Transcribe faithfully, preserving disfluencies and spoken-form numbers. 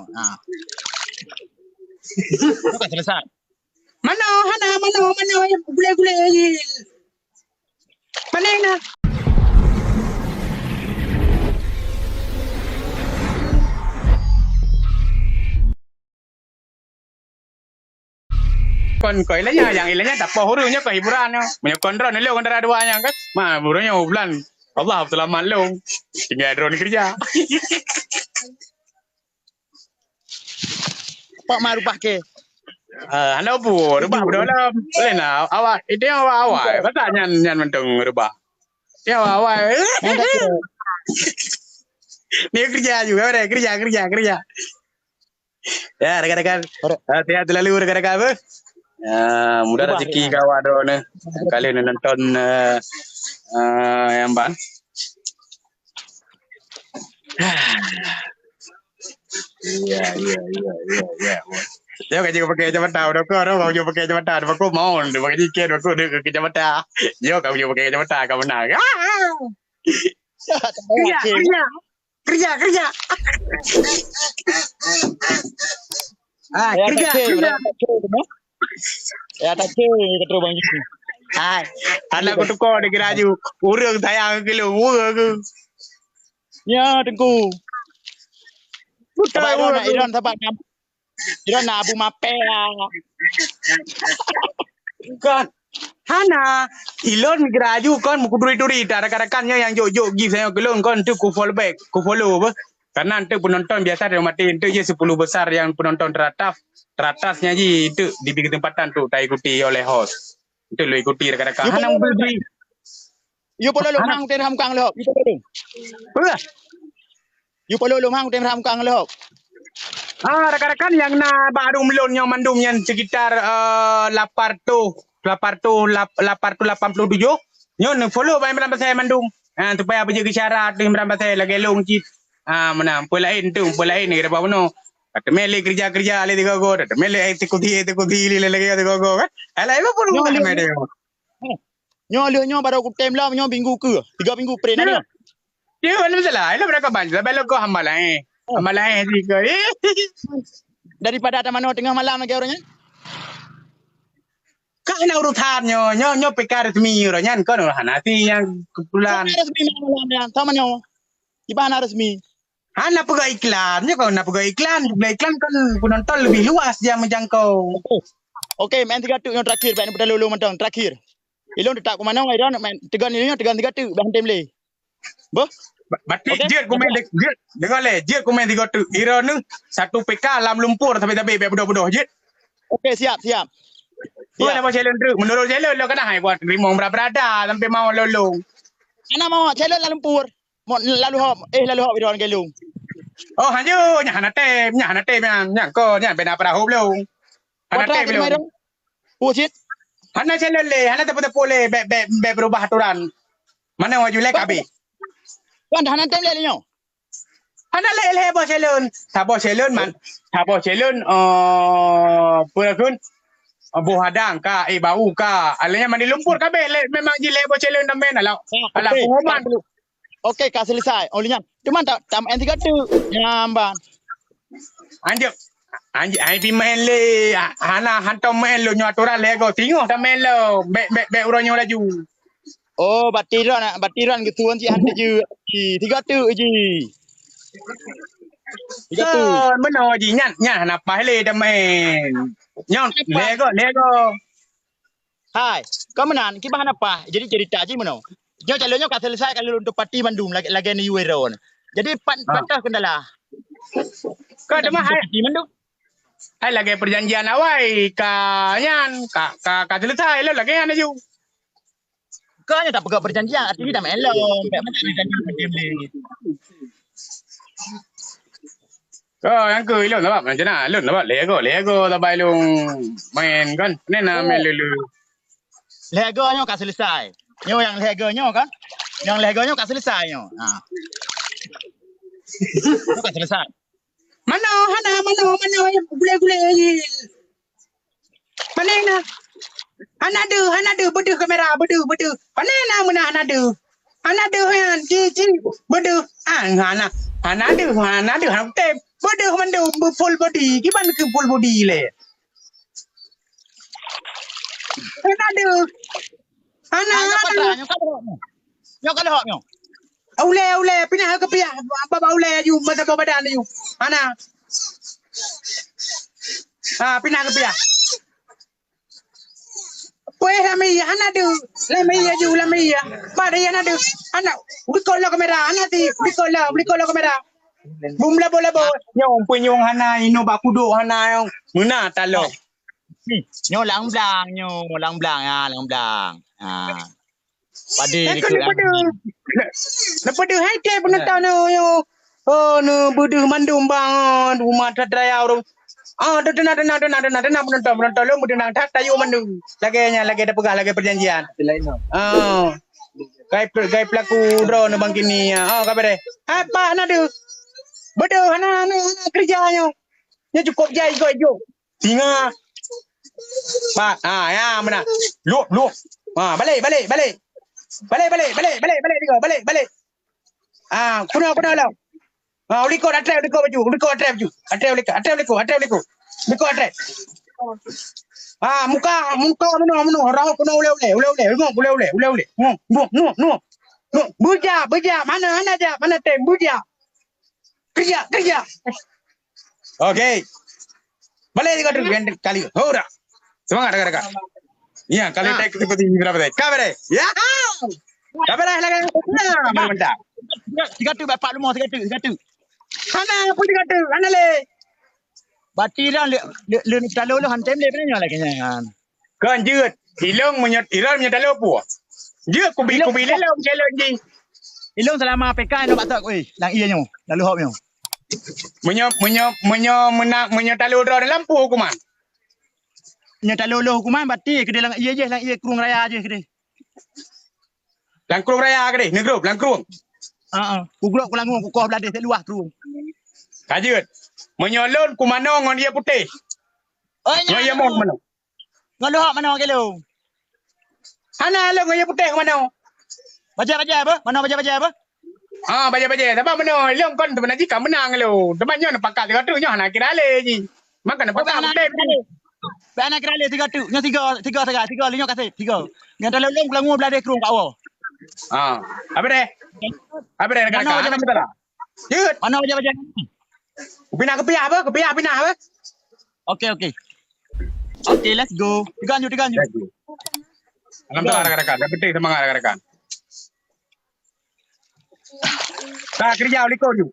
Ha. Bukan selesai. Mana, hana, mana, mana, gulai-gulai. Mana na? Kon, kon ilanya, nyang ilanya tapoh ureueng nyoe kon hiburan nyoe. Meunyoe kon droe lôn antara dua nyan kan. Ma, ureueng nyoe bulan. Allah seulamat lôn. Tinggai droe keurija. Pak ma rubah ke? Ah, hana peue, rubah beudôh lom. Boleh na, awai, itu awai-awai. Pasal nyan, nyan mantong rubah. Itu awai-awai. Ni keurija juga, keurija, keurija, keurija. Ya, rakan-rakan. Ah, sehat selalu rakan-rakan apa? Ya, mudah rezeki ka awak droe ni. Kali ni nonton, eh, eh, yang ban. Iya, iya, iya, iya, iya. Yo, ka jeuet pakai kacamata, udah kau, udah kau jeuet pakai kacamata, udah kau mau, udah pakai jiket, udah kau udah ke kacamata. Yo, kau jeuet pakai kacamata, kau menang. Iya, iya. Keurija, keurija. Ah, ya, keurija, keurija. Ya, tak cek, kata Bang Jiki. Hai, anak kutuko di geuraju. Ureueng sayang ke lu, ureueng ke. Ya, Tengku. Bukan sabar, Iron, ureueng. Iron, sabar. Iron na Abu Mape, ya. Kan. Hana, ilôn geuraju kon meukuduri-duri, ta rakan-rakan nyoe nyang jok-jok gift nyoe keu lôn kon tu ku follow back, ku follow beh. Karena enteuk penonton biasa dari mati enteuk je sepuluh besar yang penonton teratas, teratasnya ji enteuk diberi kesempatan untuk taikuti oleh host. Enteuk lôn ikuti rakan-rakan. Hana beri. Yu polo lom hang tem ram kang lok. Yu polo lom. Apa? Yu polo lom hang tem ram kang lok. Ah, rakan-rakan yang na bak ruang lôn nyoe mandum nyan sekitar, eh, lapan ratus, lapan ratus, lap-, lapan ratus lapan puluh tujuh. Nyoe neu follow bak Imran Pasai mandum. Ah, supaya beujeuet syarat tu Imran Pasai lagèe lôn cit. Ah, meunan. Peue laén tu, peue laén ni dapat bunoe. Teumé lé kerja-kerja lé tiga go, teumé lé eksekusi, eksekusi lé lagèe tiga go kan. Alah, ibu pun nyoe bukan lé- main dia. Eh, nyoe lheueh nyoe barô kutem lom, nyoe minggu keu. Tiga minggu pre na nyoe. Dia mana masalah? Alah, berapa kaban? Sampai lo kau hamba lain. Oh. Hamba lain sih kau. Daripada ata manoe teungoh malam lagèe ureueng nyan? Ka na urusan nyoe, nyoe, nyoe P K resmi ureueng nyan, kon urusan hana si nyang kebetulan. P K resmi malam nyan, sama nyoe. Iban hana resmi. Hana peugah iklan, nyoe kon na peugah iklan, peugah iklan kan penonton lebih luas dia menjangkau. Okey. Okey, main tiga tuk nyoe terakhir, baik ni peutalô lôn mantong, terakhir. Ilôn teutap keu manoe, Iron main tegon ilôn nyoe, tegon tiga tuk, bah tem lé. Boh? Ba-, batik okey. Jeuet kumén de-, jeuet, dengar lé, jeuet kumén tiga tuk. Iron ni satu P K lam lumpur tapi-tapi biar bodoh-bodoh jeuet. Okey, siap, siap. Siap. Nama challenge tu? Menurut challenge lo kena hai buat rimong berada-berada sampai mau lolong. Ana mau challenge lam lumpur. Mo-, lalu hop, eh, lalu hop Iron gelung. Oh, hanjeuet, nyan hana tem, nyan hana tem nyan. Nyan ko, nyan bina perahu belum. Hana tem belum. Pusit. Hana challenge lé, hana teupeu-teupeu lé, bèk, bèk, bèk berubah aturan. Mana waju lé kabeh. Kan hana tem lé nyoe. Hana lé, lé boh challenge. Saboh challenge man. Saboh challenge, eh, peue lagun? Eh, boh hadang ka, eh, bau ka. Alanya mandi lumpur kabeh lé, memang ji lé boh challenge tamén alah. Alah pengumuman. Okey, ka selesai. Oh, lé nyan. Cuma tak, tak main tiga tu. Nyan, ban. Anjek. Anjek, ai pi main lé. Ha-, hana hantom main lôn nyoe aturan lé go. Singoh ta main lôn. Bèk, bèk, bèk uroe nyoe laju. Oh, batiran, batiran geutuan cit han teujeuet. Tiga tu ji. Tiga tu. Kon, meunoe ji. Nyan, nyan hana paih lé ta main. Nyoe, lé go, lé go. Hai, kon meunan, kiban hana paih. Jadi cerita jih meunoe. Nyoe calon nyoe ka selesai, ka lôn teupati mandum lagèe, lagèe ni Wiro nyoe. Jadi pat-, patah kendala. Ka teuma hai, teupati mandum. Hai lagèe perjanjian awai ka nyan, ka, ka, ka selesai lôn lagèe nyan laju. Ka nyoe tapeugah perjanjian, artinya dah main lom. Bèk mantong perjanjian macam ni. Ka, nyang keu ilôn sabab macam na, ilôn sabab lhèe go, lhèe go sabai lôn main kan. Ni na main lulu. Lhèe go nyoe ka selesai. Nyoe nyang lhèe go nyoe kan? Nyang lhèe go nyoe ka selesai nyoe. Ha. Nyoe ka selesai. Manoe, hana, manoe, manoe, gulai-gulai. Pane na? Hana deuh, hana deuh, beudeuh kamera, beudeuh, beudeuh. Pane na meunan hana deuh? Hana deuh nyan, ci, ci, beudeuh. Ah, hana, hana deuh, hana deuh, hana kutem. Beudeuh mandum, beu full body. Kiban keu full body lé. Hana deuh. Hana, ah, nyoe hana patra, deuh. Nyoe ka lhok nyoe. Nyoe ka lhok nyoe. Ulèe, ulèe, pinah keu piah. Baba ulèe aju, masa badan aju. Hana. Ha, pinah keu piah. Weh, lama iya, hana deuh. Lama iya ju, lama iya. Pada iya hana deuh. Hana, ulikot lom kamera, hana ti, ulikot lom, ulikot lom kamera. Bum labo-labo. Nyoe peunyong hana, inoe bak kudok hana, nyoe. Meuna talok. Ni, nyoe lam blang, nyoe lam blang, ha, lam blang. Ha. Padé. Kan dikeue neupeudeuh. Neupeudeuh hai kèe peunonton nyoe. Oh, neubeudeuh mandum bang, oh, rumah that raya ureueng. Ah, tu tenang, tenang, tenang, tenang, tenang, penonton, penonton lôn beuteunang that, tayue mandum. Lagèe nyan, lagèe tapeugah, lagèe perjanjian. Ah. Gai pe-, gai pelaku droe neu bang kini. Ah, ka beureh. Hai, Pak, hana deuh. Beudeuh, hana, hana, hana keureuja nyoe. Nyoe cukôp jai ijok-ijok. Singa. Pat. Ha, ya, meunan. Luk, luk. Ha, balek, balek, balek. Balek, balek, balek, balek, balek, tiga, balek, balek. Ha, keunoe, keunoe lom. Ha, ulikot, atrèe ulikot baju, ulikot atrèe baju. Atrèe ulikot, atrèe ulikot, atrèe ulikot. Ulikot atrèe. Ha, muka, muka meunoe, meunoe. Raut keunoe ulèe-ulèe, ulèe-ulèe. Ngop, ulèe-ulèe, ulèe-ulèe. Ngop, ngop, ngop, ngop. Ngop. Beujak, beujak. Mana, hana jak, mana tem, beujak. Keujak, keujak. Okey. Balek tiga tu, yang kali. Hura. Semangat rakan-rakan. Ya, kali tak seperti ini berapa tadi? Ka beureh. Ya. Ka beureh lagèe. Ya, mantap. Tiga tu, bapak leumo, tiga tu, tiga tu. Hana, apa tiga tu? Hana lé. Bati dah le, le, le, tak lulus, hantem lé, benar lagi nyan. Kon jeuet, ilôn meunyoe, ilôn meunyoe talo puih. Jeuet kubi, ilôn kubi lé lôn, lé lôn jih. Ilôn selama P K nyoe bak tok, weh, lam ie nyoe, lalu hop nyoe. Meunyoe, meunyoe, meunyoe meunang, meunyoe talo droe lam peue hukuman? Nyoe talo lôn hukuman, bati keudeh lam ie jih, lam ie krueng raya jih keudeh. Lam krueng raya keudeh, neugrob, lam krueng. Heeh, kugrob, kulangue, kukoh bladeh, luwah krueng. Ka jeuet. Meunyoe lôn kumanoe ngon ie putéh. Oh, nyoe ie mon kumanoe. Ngon leuhok manoe keu lôn. Hana lôn ngon ie putéh manoe. Bajèe-bajèe apa? Manoe bajèe-bajèe apa? Ah, bajèe-bajèe. Sabab manoe lôn kon teuma jih ka meunang lôn. Teuma nyoe neupakat sigoe teuk nyoe hana kira lé jih. Maka neupakat udép jih. Bèk hana kira lé sigoe teuk. Nyoe tiga, tiga sagai, tiga lé nyoe kasép, tiga. Nyang dalam lôn kulangue bladeh krueng ka woe. Ah. Habis deh. Habis deh, rakan-rakan. Manoe bajèe-bajèe. Jeuet. Manoe bajèe-bajèe? Pinah keupiah apa? Keupiah pinah apa? Okey, okey. Okey, let's go. Tiga nyu, tiga nyu. Let's go. Alhamdulillah, rakan-rakan. Yang penting semangat, rakan-rakan. Ka keureuja likot nyu.